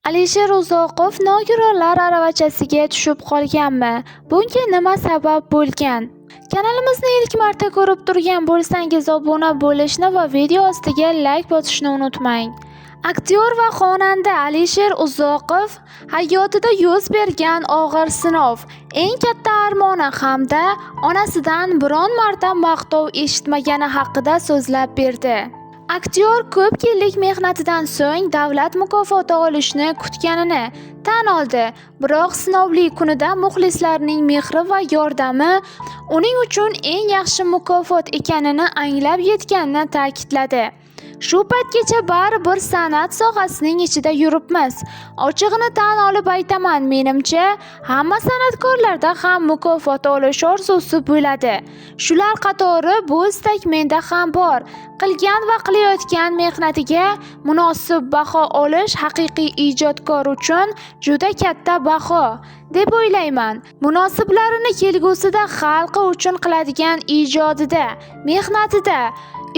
Alisher Uzoqov nogironlar aravachasiga tushib qolganmi? Bunga nima sabab bo'lgan? Kanalimizni ilk marta ko'rib turgan bo'lsangiz, obuna bo'lishni va video ostiga layk bosishni unutmang. Aktyor va xonanda Alisher Uzoqov hayotida yuz bergan og'ir sinov, eng katta armoni hamda onasidan biron marta maqtov eshitmagani haqida so'zlab berdi. Aktyor ko'p yillik mehnatidan so'ng davlat mukofoti olishni kutganini tan oldi, biroq sinovli kunida muxlislarning mehri va yordami uning uchun eng yaxshi mukofot ekanini anglab yetganini ta'kidladi. Shu paytgacha baribir san'at sohasining ichida yuribmiz. Ochig'ini tan olib aytaman, menimcha, hamma san'atkorlarda ham mukofot olish orzusi bo'ladi. Shular qatori bu istak menda ham bor. Qilgan va qilayotgan mehnatiga munosib baho olish haqiqiy ijodkor uchun juda katta baho, deb o'ylayman. Munosiblarini kelgusida xalqi uchun qiladigan ijodida, mehnatida,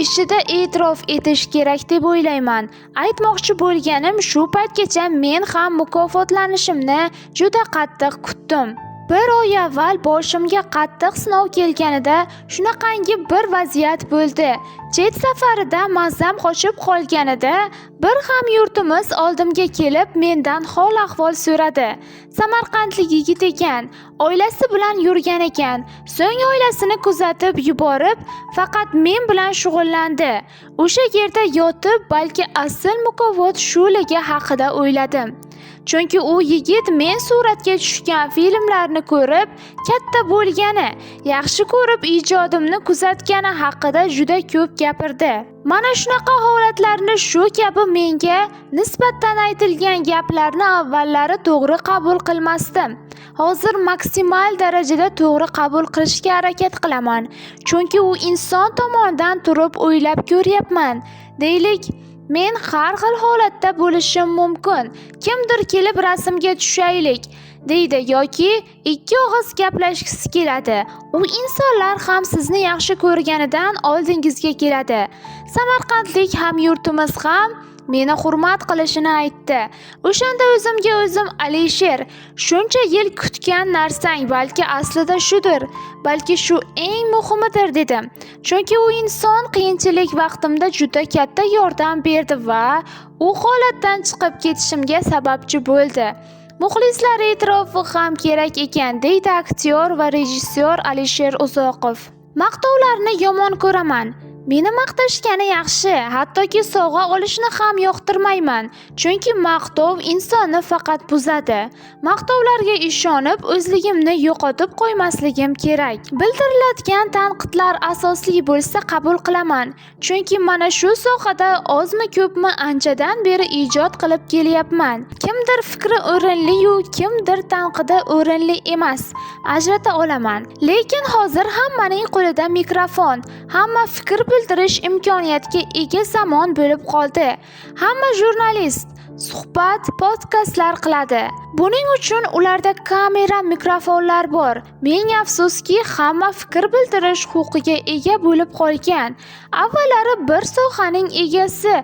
ishida e'tirof etish kerak deb o'ylayman. Aytmoqchi bo'lganim, shu paytgacha men ham mukofotlanishimni juda qattiq kutdim. Bir oy avval boshimga qattiq sinov kelganida shunaqangi bir vaziyat bo'ldi. Chet safarida mazam qochib qolganida bir hamyurtimiz oldimga kelib mendan hol-ahvol so'radi. Samarqandlik yigit ekan, oilasi bilan yurgan ekan. So'ng oilasini kuzatib yuborib, faqat men bilan shug'ullandi. O'sha yerda yotib, balki asl mukofot shuligi haqida o'yladim. Chunki u yigit men suratga tushgan filmlarni ko'rib, katta bo'lgani, yaxshi ko'rib ijodimni kuzatgani haqida juda ko'p gapirdi. Mana shunaqa holatlarni, shu kabi menga nisbatan aytilgan gaplarni avvallari to'g'ri qabul qilmasdim. Hozir maksimal darajada to'g'ri qabul qilishga harakat qilaman. Chunki u inson tomonidan turib o'ylab ko'ryapman. Deylik, men har xil holatda bo'lishim mumkin. Kimdir kelib rasmga tushaylik deydi yoki ikki og'iz gaplashgisi keladi. U insonlar ham sizni yaxshi ko'rganidan oldingizga keladi. Samarqandlik hamyurtimiz ham meni hurmat qilishini aytdi. O'shanda o'zimga o'zim, Alisher, shuncha yil kutgan narsang balki aslida shudir, balki shu eng muhimidir dedim. Chunki u inson qiyinchilik vaqtimda juda katta yordam berdi va u holatdan chiqib ketishimga sababchi bo'ldi. Muxlislar e'tirofi ham kerak ekan, deydi aktyor va rejissyor Alisher Uzoqov. Maqtovlarni yomon ko'raman. Meni maqtashgani yaxshi, hattoki sovg'a olishni ham yoqtirmayman, chunki maqtov insonni faqat buzadi. Maqtovlarga ishonib, o'zligimni yo'qotib qo'ymasligim kerak. Bildiriladigan tanqidlar asosli bo'lsa qabul qilaman, chunki mana shu sohada ozmi-ko'pmi anchadan beri ijod qilib kelyapman. Kimdir fikri o'rinli-yu, kimdir tanqidi o'rinli emas, ajrata olaman. Lekin hozir hammaning qo'lida mikrofon, hamma fikr bildirish imkoniyatiga ega zamon bo'lib qoldi. Hamma jurnalist, suhbat, podkastlar qiladi. Buning uchun ularda kamera, mikrofonlar bor. Ming afsuski, hamma fikr bildirish huquqiga ega bo'lib qolgan. Avvallari bir sohaning egasi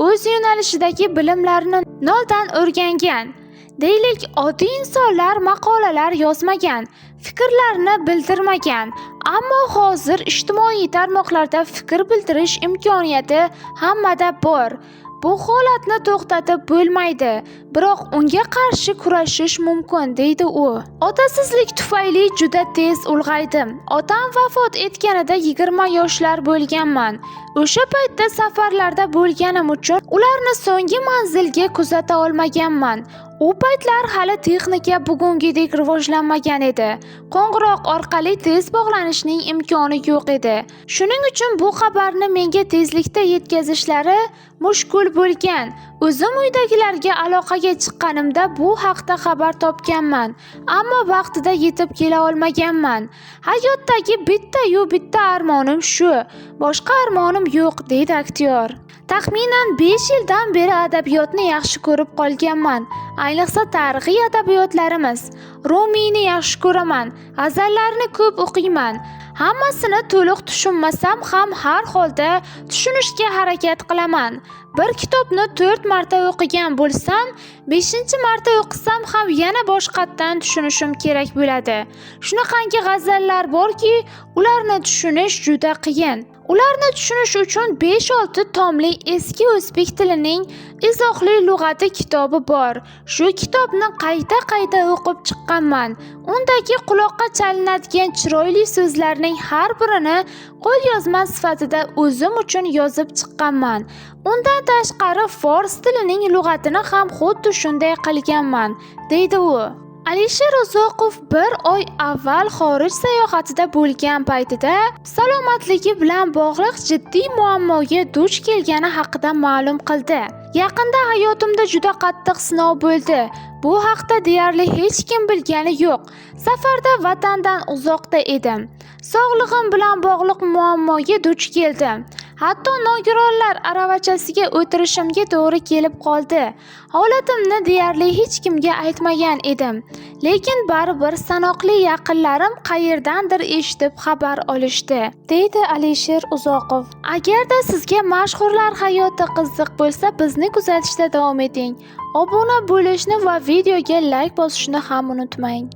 o'z yo'nalishidagi bilimlarni noldan o'rgangan. Deylik, oddiy insonlar maqolalar yozmagan, fikrlarini bildirmagan. Ammo hozir ijtimoiy tarmoqlarda fikr bildirish imkoniyati hammada bor. Bu holatni to'xtatib bo'lmaydi, biroq unga qarshi kurashish mumkin, deydi u. Otasizlik tufayli juda tez ulg'aydim. Otam vafot etganida 20 yoshlar bo'lganman. O'sha paytda safarlarda bo'lganim uchun ularni so'nggi manzilga kuzata olmaganman. U paytlar hali texnika bugungidek rivojlanmagan edi. Qo'ng'iroq orqali tez bog'lanishning imkoni yo'q edi. Shuning uchun bu xabarni menga tezlikda yetkazishlari mushkul bo'lgan. O'zim uydagilarga aloqaga chiqqanimda bu haqda xabar topganman, ammo vaqtida yetib kela olmaganman. Hayotdagi bitta-yu bitta armonim shu, boshqa armonim yo'q, deydi aktyor. Taxminan 5 yildan beri adabiyotni yaxshi ko'rib qolganman. Ayniqsa tarixiy adabiyotlarimiz. Rumiyni yaxshi ko'raman, g'azallarni ko'p o'qiyman. Hammasini to'liq tushunmasam ham har holda tushunishga harakat qilaman. Bir kitobni 4 marta o'qigan bo'lsam, 5-marta o'qisam ham yana boshqatdan tushunishim kerak bo'ladi. Shunaqangi g'azallar borki, ularni tushunish juda qiyin. Ularni tushunish uchun 5-6 tomli eski o'zbek tilining izohli lug'ati kitobi bor. Shu kitobni qayta-qayta o'qib chiqqanman. Undagi quloqqa chalinadigan chiroyli so'zlarning har birini qo'lyozma sifatida o'zim uchun yozib chiqqanman. Undan tashqari fors tilining lug'atini ham xuddi shunday qilganman, deydi u. Alisher Uzoqov bir oy avval xorij sayohatida bo'lgan paytida salomatligi bilan bog'liq jiddiy muammoga duch kelgani haqida ma'lum qildi. Yaqinda hayotimda juda qattiq sinov bo'ldi. Bu haqda deyarli hech kim bilgani yo'q. Safarda vatandan uzoqda edim. Sog'lig'im bilan bog'liq muammoga duch keldim. Hatto nogironlar aravachasiga o'tirishimga to'g'ri kelib qoldi. Holatimni deyarli hech kimga aytmagan edim. Lekin baribir sanoqli yaqinlarim qayerdandir eshitib xabar olishdi, deydi Alisher Uzoqov. Agarda sizga mashhurlar hayoti qiziq bo'lsa, bizni kuzatishda davom eting. Obuna bo'lishni va videoga layk bosishni ham unutmang.